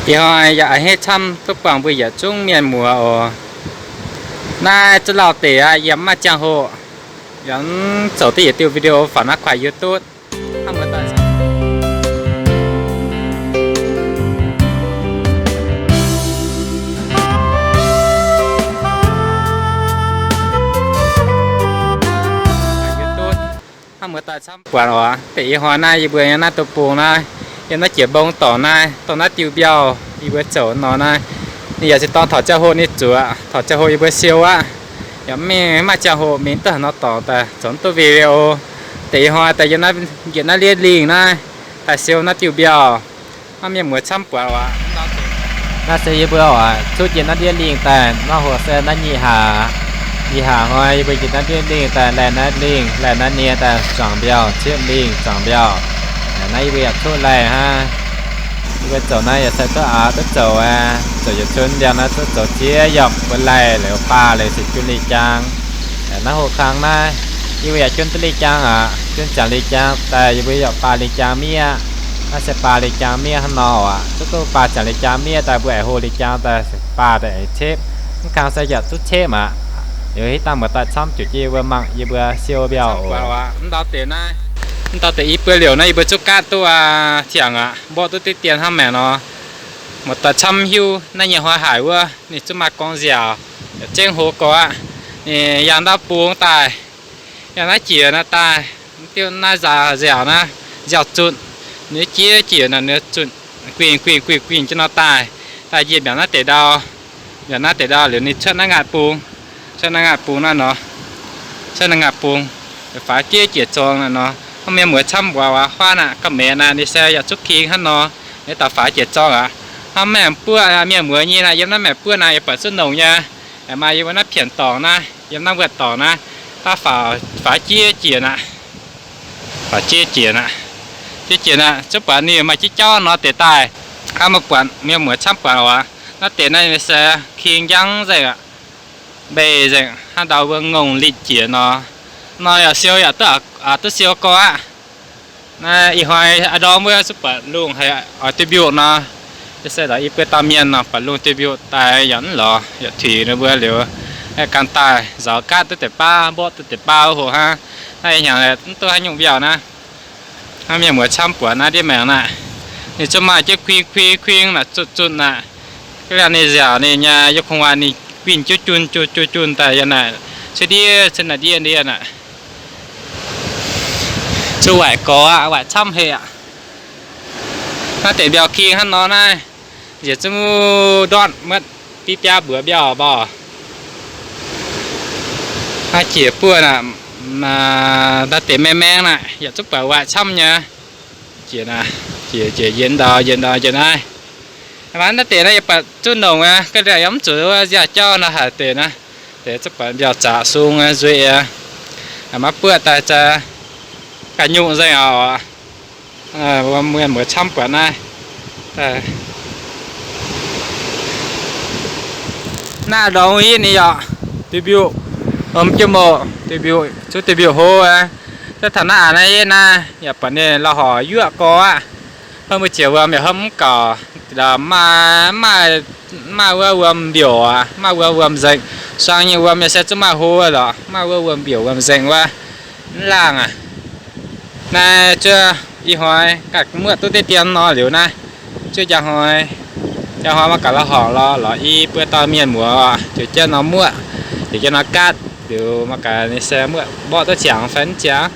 Ih hnoi yaac a'hneiv camv duqv buangh mbuo yietc zungv mienh muoz oc. Naaiv zungv lauh deix aqv, yiem maaih ziangh hoc yaac mv zoux duqv yietc diuh video faaux naaiv kuaaic YouTube. Hnamv muoz-doic camv buatc oc. Deix ih hnoi naaiv yie mbuo yiem naaiv deic-bung naaiv, yiem naaiv jiex mbong dorngx naaiv, dongh naaiv diuh mbiauh yie mbuo zoux nor naaiv, ninh yaac se dorh taux ziangh hoc ninh zuoqc, taux ziangh hoc yie mbuo siou aqv. Yaac mv maaih ziangh hoc mingh duqv haaix nor dorngx daaih zoux duqv video. Deix ih hnoi daaih yiem naaiv njiec naaiv liev lingh naaiv daaih siou naaiv diuh mbiauh. Hnamv mienh muoz camv buatc oc. Naaiv se yie mbuo oc, cuotv njiec naaiv ndiev lingh daaih, naaiv hoc se naaiv nyic hlaax. Nyic hlaax hnoi yie mbuo njiec naaiv ndiev lingh daaih, laih naaiv lingh, laih naaiv nie daaih zuangx mbiauh, ciepv lingh zuangx mbiauh. Naaiv yie mbuo yaac cuotv laih hnangv. Yie mbuo zoux naaiv yaac se duqv aav duqv zoux aqv. Zoux yietc cun mbiauh naaiv duqv zoux ziex yopc mbuo laih liuz, baah liuz se jun li jaang. Naaiv hoc kang naaiv, yie mbuo yaac jun duqv li jaang aqv. Jun ziangx li jaang daaih yie mbuo yaac baah li jaang miev. Naaiv se baah li jaang miev hnangv nor aqv. Zuqc duqv baah ziangx li jaang miev daaih mbuo aengx hlo li jaang daaih, baah daaih aengx cepv. Mv kang se yaac duqv cepv aqv. Liuz hitv dangh muoz-doic camv ziouc jienv yie mbuo mangc yie mbuo siou mbiauh oc. Mv ndau deix naaiv, mv ndau deix i buo liouc naaiv yie mbuo zuqc gaatv duqv aqv, tiangx aqv, mborqv duqv diqv dien hnangv maengc nor. Muoz-doic camv hiuv naaiv nyei hnoi haic wuov ninh zuqc maaih gorngv nziaauc, yaac zengv hlo gorx aqv. Ninh yangh ndau bung daaih, yangh naaiv jiex naaiv daaih, diuh naaiv nzaaux nziaauc naaiv, nziaauc zunc, ninh jiex jiex naaiv ninh zunc guingx guingx guingx guingx jienv nor daaih, daaih njiec mbiaauc naaiv deix ndau. Mbiaauc naaiv deix ndau liuz ninh cuotv naaiv ngaatc bung, cuotv naaiv ngaatc bung naaiv nor, cuotv naaiv ngaatc bung, faaux jiex jiex zorng naaiv nor. Hnamv mienh muoz camv buatc oc, huaav naaiv gauh maengx naaiv ninh se yaac zuqc king hnangv nor. Ninh daaih faaux jiex zorng aqv. Hnamv maengc buov mienh muoz nyei naaiv, yiem naaiv maengc buov naaiv yaac buatc zuqc nongc nyei. Aengx maaih yiem wuov naaiv pienx dorngx naaiv, yiem naaiv wuov dorngx naaiv, daav faaux, faaux jiex jiex naaiv, faaux jiex jiex naaiv, jiex jiex naaiv, zuqc buatc ninh maaih jiex jauv nor deix daaih. Hnamv mienh buatc, mienh muoz camv buatc oc. Naaiv deix naaiv se king njang nzengc aqv, mbeix nzengc, hnangv ndau wuov ngongh litv jiex nor. Nor yaac siou yaac duqv, duqv siou gorx aqv. Naaiv ih hnoi a'ndorm wuov zuqc buatc lungh haiz oix duih mbiuh nor, se lorz i buo dauh mienh nor buatc lungh duih mbiuh daaih yaac mv lorz, yaac tuix ninh mbuo liuz, gan daaih nzaaux gaatv duqv deix baav, mborqv duqv deix baav wuov hoc hnangv. Naaiv ih hnyangx mv duqv haaix nyungc mbiauh naaiv. Hnamv mienh muoz camv buatc naaiv ndiev maengx naaiv, ninh zuqc maaih jienv kuing kuing kuing naaic, zunc zunc naaic. Ga'liangh ninh nziaauc ninh nyei yie kungx waac ninh guinh juv jun juv jun jun daaih yaac naaic, cuotv ndiev cuotv naaic ndiev ndiev naaic. Zuqc waaic gorx aqv, waaic camv haic aqv. Naaiv deix mbiauh king hnangv nor naaiv, njiec zuqc ndortv muotv biv biaa mbuox mbiauh mbaaux. Naaiv jiex buov naaic, naaiv deix maeng maeng naaic yaac zuqc buatc waaic camv nyei. Jiex naaic, jiex jiex yietc ndau yietc ndau jiex naaiv. Mv baac naaiv deix naaiv yaac buatc zuqc nongc aqv, ga'liangh yaac mv zuqc wuov nziaauc jauv nor haaix deix naaiv. Deix zuqc buatc mbiauh zaqc sung nzueic aqv. Maiv buoqv daaih za'gengh nyungc nzengc oc. Mienh muoz camv buatc naaiv. Naaiv ndorm hitv ninh yaac duih mbiuh, om jienv moc duih mbiuh, zuqc duih mbiuh hlo aqv. Duqv taux naaiv aqv, naaiv yie naaiv yaac buatc ninh lauh horc yuoqv gorx aqv. Hnamv mbuo jiex wuom yaac hnamv mv gaux, maaih, maaih wuov wuom mbiouc aqv, maaih wuov wuom nzengc. Suang nyei wuom yaac se zuqc maaih hlo lorqc, maaih wuov wuom mbiouc wuom nzengc wuov. Mv laangh aqv. Naaiv zuov ih hnoi ganh muoqv duqv deix dien nor liuz naaiv, zuov njang hnoi, njang hnoi maiv gaax la'horngc lorz, lorz i buo dauh mienh muoz oc, ziouc jienv nor muoqv, ziouc jienv nor gaatv, liuz maiv gaax ninh se muoqv mborqv duqv ziangx fai mv ziangx.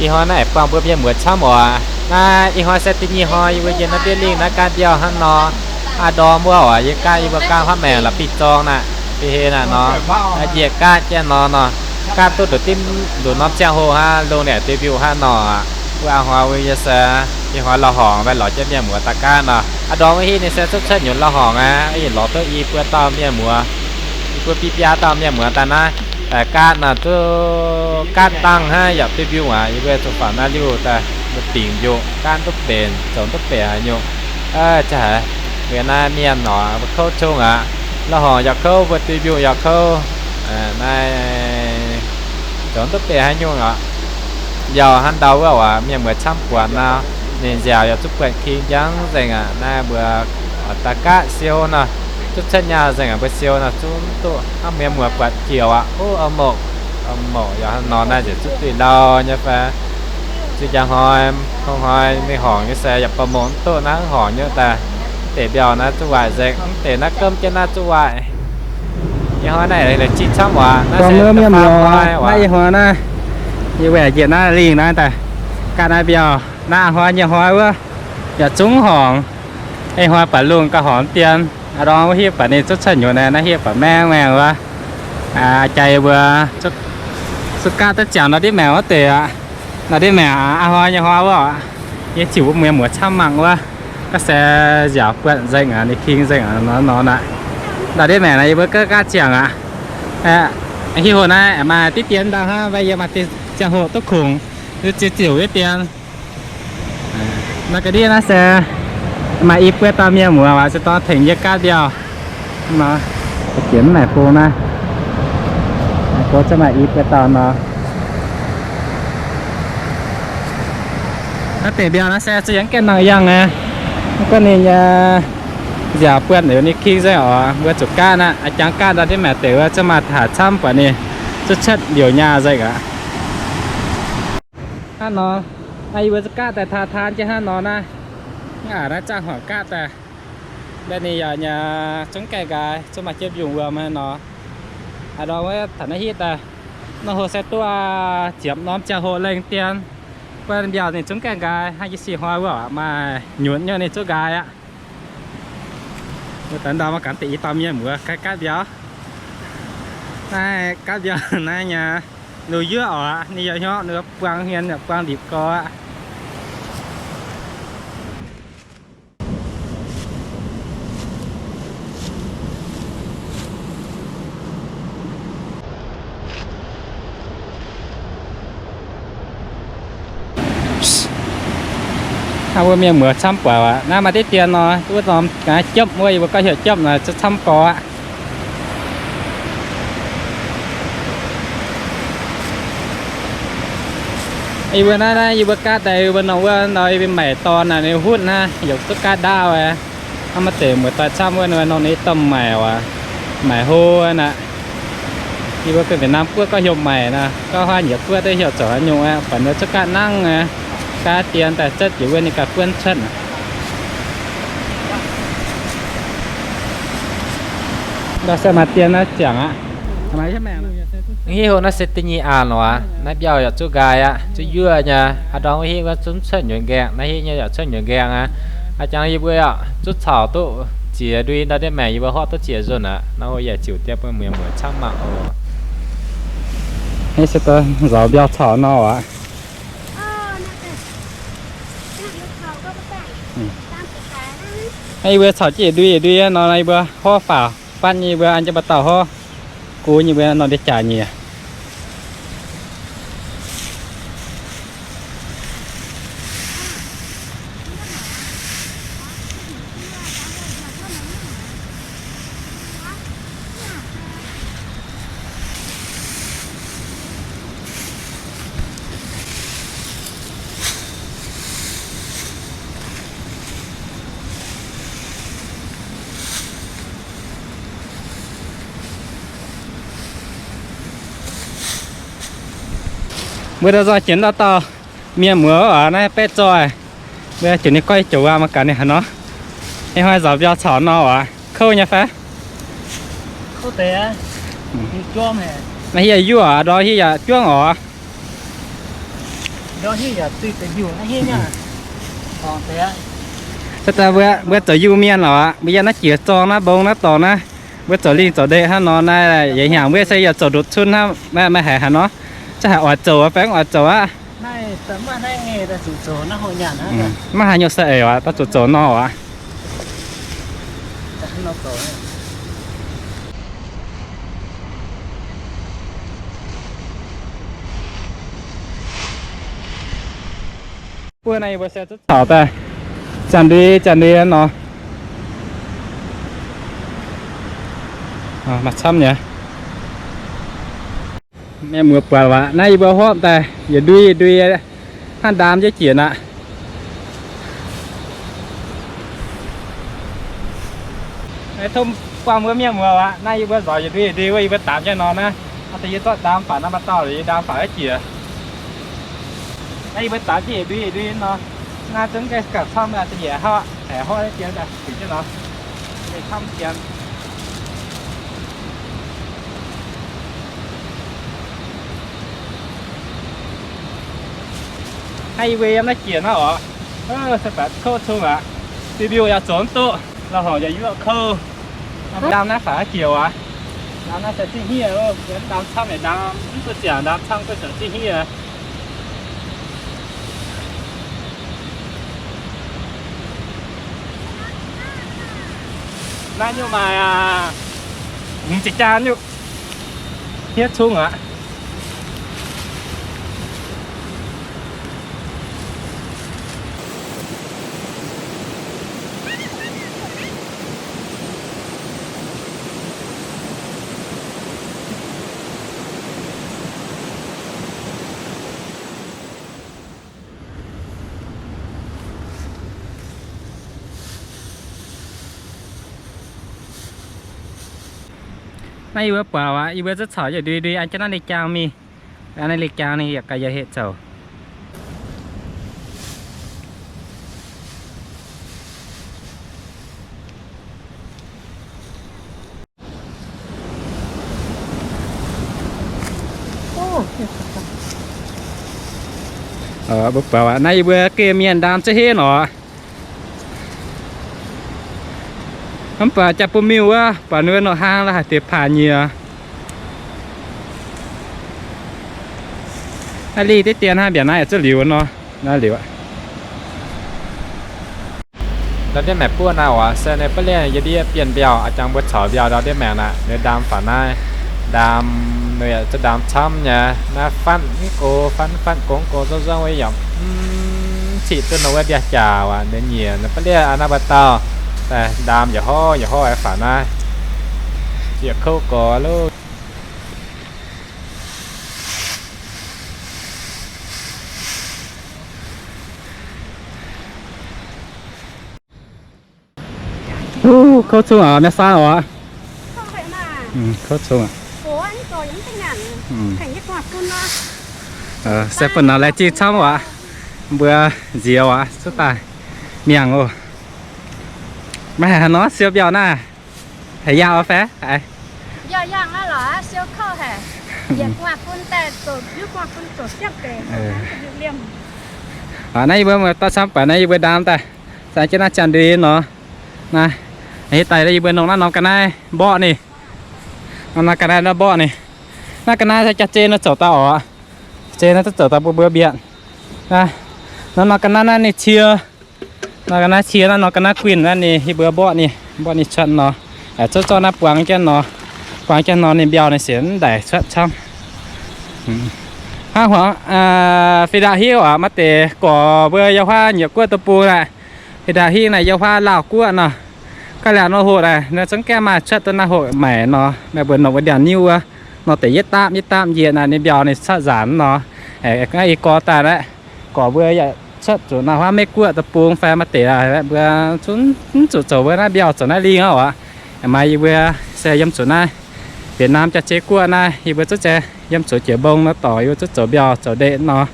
Ih hnoi naaiv buangh mbuo mienh muoz camv oc. Naaiv ih hnoi se da'nyeic hnoi yie mbuo njiec naaiv ndiev lingh naaiv gaatv mbiauh hnangv nor. Aa, ndorm wuov oc, yie gaatv yie mbuo gaatv huaav maengc la'bieiv-zorng naaiv, biei hei naaiv nor. Njiec gaatv jienv nor nor, gaatv duqv nduqc dimv nduqc norm ziangh hoc hnangv, lungh naaic duih mbiuh hnangv nor aqv. Wuov aa hnoi wuov yie se, ih hnoi la'horngc maiv lorz jienv mienh muoz daaih gaatv nor. Aa, ndorm wuov hitv ninh se cuotv cuotv nyutc la'horngc aqv, yie lorz duqv i buo dauh mienh muoz, i buo biei biaa dauh mienh muoz daaih naaiv, daaih gaatv nor, duqv gaatv dangh hnangv yaac duih mbiuh aqv. Yie mbuo zuqc faaux naaiv liuh daaih, mbuo dingc mbiuh gaatv duqv mbenc, zoux duqv mbenc haaix nyungc. Aa, za'gengh haiz mbuo naaiv mienh nor mbuo kouv zungv aqv. La'horngc yaac kouv, mbuo duih mbiuh yaac kouv. Naaiv zoux duqv mbenc haaix nyungc aqv. Mbiauh hnangv ndau wuov oc, mienh muoz camv buatc nor, Ninh nziaauc yaac zuqc buatc king njang nzengc aqv. Naaiv mbuo daaih gaatv siou nor, zuqc cuotv nyaah nzengc aqv. Mbuo siou nor zungv duqv hnangv mienh muoz buatc jiex aqv. Ov, auv-mouc, auv-mouc yaac nor naaiv nziex zuqc duih ndau nyei fai? Zuqc njang hnoi, hnoi-hnoi mingh horngc nyei se yaac ba'mouc mv duqv naaiv horngc nyei daaih. Deix mbiauh naaiv zuqc waaic nzengc, mv deix naaiv gomv jienv naaiv zuqc waaic. Ih hnoi naaiv la'zing camv waac, naaiv se mienh muoz, naaiv ih hnoi naaiv, yie weic njiec naaiv lingh naaiv daaih gaatv naaiv mbiauh. Naaiv ih hnoi nyei hnoi wuov yaac zungv horngc. Ih hnoi baac lungh gauh horngc dien. Aa, ndorm wuov hiuv baac ninh zuqc cuotv nyutc naaiv, naaiv hiuv baac maengh maengh wuov. Jaa yie mbuo zuqc gaatv daaih ziangx nor ndiev maengc wuov deix aqv. Nor ndiev maengc aqv, aa, hnoi nyei hnoi wuov, yie ziouc mbuox mienh muoz camv mangc wuov. Ga'sie nziaauc buatc nzengc aqv, ninh king nzengc aqv nor nor aqv. Nor ndiev maengc naaiv yie mbuo gauh gaatv ziangx aqv. Hiuv hoc naaiv maaih diqv dien ndau hnangv, mv baac yie maaih diqv ziangh hoc duqv kungx, ziouc ziouc diqv dien. Naaiv ga'ndiev naaiv se maaih i buo dauh mienh muoz waac se dorh tengx yie gaatv mbiauh. Nor, jiex mv naaic bung naaiv, go cuotv maaih i buo dauh nor. Naaiv deix mbiauh naaiv se zuqc yangh gaengh nangh yangh aqv. Mv gunv ninh nyei nziaauc buatc liuz ninh king nzengc oc, mbuo zuqc gaatv aqv. Aa, jangx gaatv ndau ndiev maengc deix wuov zuqc maaih taaix camv buatc ninh zuqc cuotv liouc nyaah nzengc aqv. Hnangv nor, yie mbuo zuqc gaatv daaih taan taan jienv hnangv nor naaiv. Aa, naaiv zaangh horngc gaatv daaih. Mv baac ninh yaac nyei zungv gaengh nqaaix, zuqc maaih jiem yungh wuom hnangv nor. Aa, ndorm wuov taux naaiv hitv daaih, nor hlo se duqv ziepc norm ziangh hoc lengh dien. Mv baac mbiauh ninh zungv gaengh nqaaix, hnangv yie sic hnoi wuov maaih nyunc nyei ninh zuqv nqaaix aqv. Mbuo daaih ndau maiv gaax deix i dauh mienh muoz gaatv mbiauh. Naaiv gaatv mbiauh naaiv nyei, ninh yuoqv oc, ninh yaac hnyouv ninh buang hmien yaac buang lipc gorx aqv. Hnangv mbuo mienh muoz camv buatc aqv. Naaiv maaih diqv dien nor, wuov norm jopv wuov, yie mbuo gorngv heuc jopv nor, camv gorx aqv. Yie mbuo naaiv, naaiv yie mbuo gaatv daaih yie mbuo nongh wuov nor, yie mbuo maic dorn naaic ninh hutv naaiv, yaac duqv gaatv ndaauv aqv. Hnangv maaih deix muoz-doic camv wuov nor, nongh ninh domh maic waac, maic hlo aqv. Yie mbuo ganh Việt Nam guoqv gorngv heuc maic nor, gorngv haaix nyungc guoqv duqv heuc zoux haaix nyungc aqv, buatc ninh zuqc gaatv nangv aqv. Gaatv dien daaih zotv jiex wuov ninh ganh buonv cuotv aqv. Ndau se maaih dien naaiv ziangx aqv. Hiuv houh naaiv se da'nyeic aqv nor, naaiv mbiauh yaac zuqc nqaaix aqv, zuqc yuoqv nyei. Aa, ndorm wuov hitv wuov zungv cuotv nyutc nqaengh, naaiv hitv nyei yaac cuotv nyutc nqaengh aqv. Aa, jangx yie mbuo yaac zuqc caux duqv ziex ndui ndau ndiev maengc, yie mbuo horpc duqv ziex nzunc aqv. Naaiv houh yaac ziouc dien bun mienh muoz camv mangc oc. Naaiv se nzaaux mbiauh caux nor aqv. Yie mbuo caux jienv yietc ndui yietc ndui nor, yie mbuo horv faaux fatv nyei, yie mbuo an jienv mbuo dauh horv, gu nyei mbuo nor ndiev jaax nyei. Mbuo ndau nzoih jiex ndau dauh mienh muoz oc, naaiv baeqv zoih. Mbuo jiex ninh goiv jiex waac mangc gaax ninh haaix nor. Ih hnoi nzaaux mbiauh caux nor oc. Kouv nyei fai? Naaiv hiuv yuoqv oc, ndorm hiuv yaac juangv oc. Mbuo zoux Iu-Mienh oc, mbuo yiem naaiv jiex zorng naaiv mbong naaiv dorngx naaiv, mbuo zoux lingh zoux ndeic hnangv nor naaiv, yie hnyangx mbuo se yaac zoux ndutc cun hnangv, maiv haiz haaix nor, za'gengh oix zoux fai mv oix zoux aqv. Maiv haaix nyungc se eix oc, daaih zuqc zoux nor aqv. Buo naaiv yie mbuo se zuqc caux daaih, zanc ndui zanc ndui nor, maaih camv nyei. Mienh muoz buatc waac, naaiv yie mbuo horpc daaih yietc ndui yietc ndui hnangv ndaam jienv jiex aqv. Tov buangh mbuo mienh muoz aqv. Naaiv yie mbuo nzorx yietc ndui yietc ndui wuov, yie mbuo daamx jienv nor naaiv. Yie zorqv ndaam faaux naaiv, maaih dauh yie ndaam faaux haaix jiex. Naaiv yie mbuo daamx jienv yietc ndui yietc ndui nor. Naaiv zungv gauh camv, za'yietc hnoi, hnoi jiex daaih fingx jienv nor. Camv jiex. Naaiv yie mbuo yiem naaiv jiex naaiv oc. Se baac kouv cong aqv. Biu mbiuh yaac zoux mv duqv, la'horngc yaac yuoqv kouv. Ndaam naaiv faaux jiex aqv. Ndaam naaiv se zingh hniev, ndaam camv yaac ndaam mv duqv ziangx, ndaam camv duqv ziangx zingh hniev. Naaiv nyungc maaih hmz ziepc jaa nyungc, hniev cong aqv. Naaiv yie mbuo buatc aqv, yie mbuo zungv caux yietc ndui ndui an jienv naaiv liuz jaang mingh. An naaiv liuz jaang ninh yaac gaax yietc heh zoux. Mbuo buatc aqv, naaiv yie mbuo geh mienh ndaam za'heiv nor. Mv baac jaa-bung miuh wuov, buatc ninh mbuo nongc hlaang la'haic deix paac nyiex. Naaiv lih deix dien hnangv, mbiaauc naaiv yaac zuqc liuz nor. Naaiv liuz aqv. Ndau ndiev maengc buov naaiv oc, se ninh baav lienh yie ndiev bienh mbiauh, a'jangx mbuo caux mbiauh ndau ndiev maengc naaiv, ninh ndaam faaux naaiv, ndaam, ninh yaac zuqc ndaam camv nyei. Naaiv fatv mv gox, fatv fatv gong gong zong zong wuov yaac mv ciqv duqv nor wuov ndiangx-jaax aqv. Ninh nyiec ninh baav lienh aqv, naaiv mbuo dauh daaih ndaam yaac horv yaac horv faaux naaiv, ziec kouv gorx loh. Kouv cong aqv, mienh saang oc. Kouv cong aqv. Se bun nor laengz zingh camv oc. Mbuo nziex oc, cuotv daaih miangh oc. Maiv haiz haaix nor siou mbiauh naaiv. Haiz yaangh oc fai? Naaiv yie mbuo muoz-doic camv baac naaiv yie mbuo ndaam daaih, zanc jienv naaiv ziangh ndui nor. Naaiv, hitv daaih yie mbuo nongc naaiv norm ga'naaiv mborqv ninh. Norm naaiv ga'naaiv nor mborqv ninh. Naaiv ga'naaiv se jaax-zei nor zoux daaih oc. Zei nor duqv zoux daaih bun mbuo mbienc. Naaiv norm ga'naaiv naaiv ninh cie, norm ga'naaiv cie naaiv, norm ga'naaiv guinh naaiv ninh, yie mbuo mborqv ninh, mborqv ninh cuotv nor. Aengx zouv zorqv naaiv buangx jienv nor, buangx jienv nor ninh mbiauh ninh sienx mv ndaic cuotv camv. Hnangv huangx fih ndaauh hiuv aqv, maaih deix gorx mbuo yiem huaav nyuoqc guoqv deic-bung naaic, fih ndaauh hiuv naaic yiem huaav Laauh guoqv nor. Ga'naaiv nor hoqc naaic, nor zungv gaengh maaih cuotv duqv naaiv hoqc maengc nor, meih mbuo nongc wuov ndiangx-niuv wuov, nor deix yietv dapv yietv dapv njiec naaic, ninh mbiauh ninh cuotv nzanc nor. Aengx i gorx daaih naaiv, gorx mbuo yaac cuotv zuqc naaiv huaav Meiv Guoqv deic-bung fai maaih deix mbuo zungv mv zuqc zoux mbuo naaiv mbiauh, zoux naaiv lingh aqv. Maaih yie mbuo se yiem zuqc naaiv Việt Nam jaax-zei guoqv naaiv, yie mbuo zungv se yiem zuqc jiex mbong nor dorc, yie mbuo zungv zoux mbiauh zoux ndeic nor.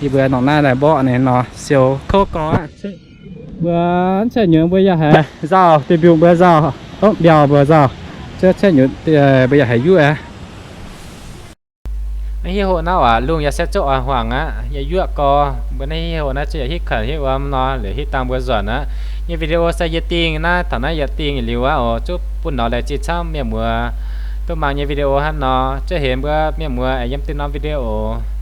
Yie mbuo nongc naaiv mborqv ninh nor siou kouv gorx aqv. Mbuo cuotv nyungc mbuo yaac haiz nzauh, dinh mbiungc mbuo nzauh, mbiauh mbuo nzauh, cuotv cuotv nyungc mbuo yaac haiz yuoqv aqv. Naaiv hiuv hoqc naaiv aac, lungh yaac se zuqc oix hmuangx aqv, yaac yuoqv gorx. Mbuo naaiv hiuv hoqc naaiv zuqc yaac hitv kouv hitv wuom nor, liuz hitv dangh mbuo nzuonx aqv. Nyei video se yie dingh naaiv, taux naaiv yie dingh liuz aqv oc. Zungv bun nor laengz zingh camv mienh muoz duqv mangc nyei video hnangv nor. Zuov hemx mbuo mienh muoz aengx yiem deix norm video oc.